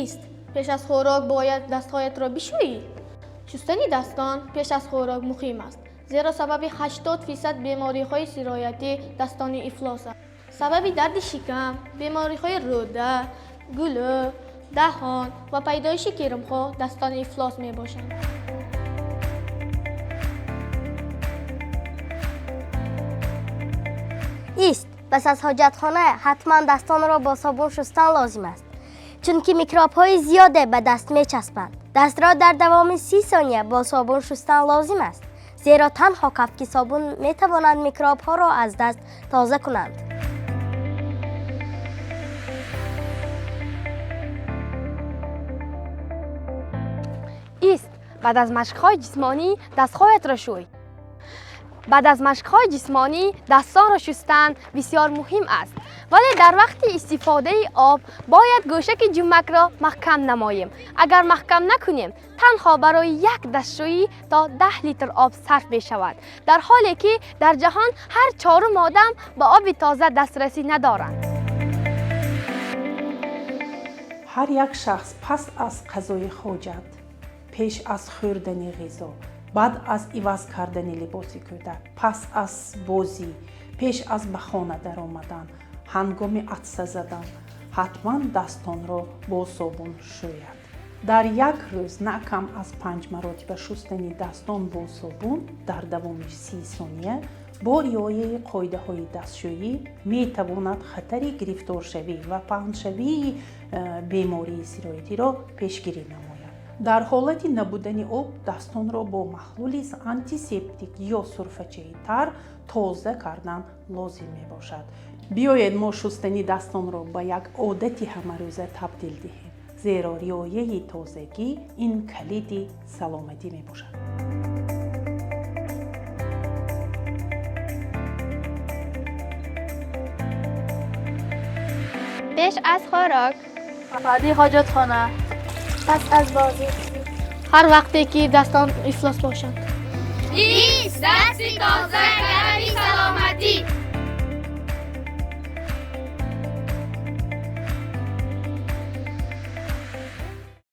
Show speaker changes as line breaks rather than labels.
Ист, пеш аз хӯрок бояд дастҳоятро бишӯӣ. Шустани дастон пеш аз хӯрок муҳим аст, зеро сабаби 80% бемориҳои сироятӣ дастони ифлос аст. Сабаби дарди шикам, бемориҳои рӯда, гулӯ, даҳон ва пайдоиши кирмҳо дастони ифлос мебошанд.
Ист, пас аз ҳоҷатхона ҳатман дастонро бо собун шустан лозим аст, чунки микробҳои зиёде ба даст мечаспанд. Дастро дар давоми 30 сония бо собун шустан лозим аст, зеро танҳо кафки собун метавонад микробҳоро аз даст тоза кунанд.
Ист, баъд аз машқҳои ҷисмонӣ дастҳоятро шӯй. Баъд аз машқҳои ҷисмонӣ дастонро шустан бисёр муҳим аст, вале дар вақти истифодаи об бояд гӯшаки ҷумакро маҳкам намоем. Агар маҳкам накунем, танҳо барои як дастшӯӣ то 10 литр об сарф мешавад, дар ҳоле ки дар ҷаҳон ҳар чорум одам ба оби тоза дастрасӣ надоранд.
Ҳар як шахс пас аз қазои ҳоҷат, пеш аз хӯрдани ғизо, баъд аз иваз кардани либоси кӯдак, пас аз бозӣ, пеш аз ба хона даромадан, ҳангоми атса задан ҳатман дастонро бо собун шӯяд. Дар як рӯз на кам аз 5 маротиба шустани дастон бо собун дар давоми 30 сония бо риояи қоидаҳои дастшӯӣ метавонад хатари гирифторшавӣ ва паҳншавии бемории сироятиро пешгирӣ намояд. Дар ҳолати набудани об дастонро бо маҳлули антисептик ё сурфачаи тар тоза кардан лозим мебошад. Биёед мо шустани дастонро ба як одати ҳамарӯза табдил диҳем, зеро риояи тозагӣ ин калиди саломатӣ мебошад.
Пеш аз хӯрок,
баъди ҳоҷатхона,
пас аз бозӣ,
ҳар вақте ки дастон ифлос бошанд.
Ист, дасти тоза.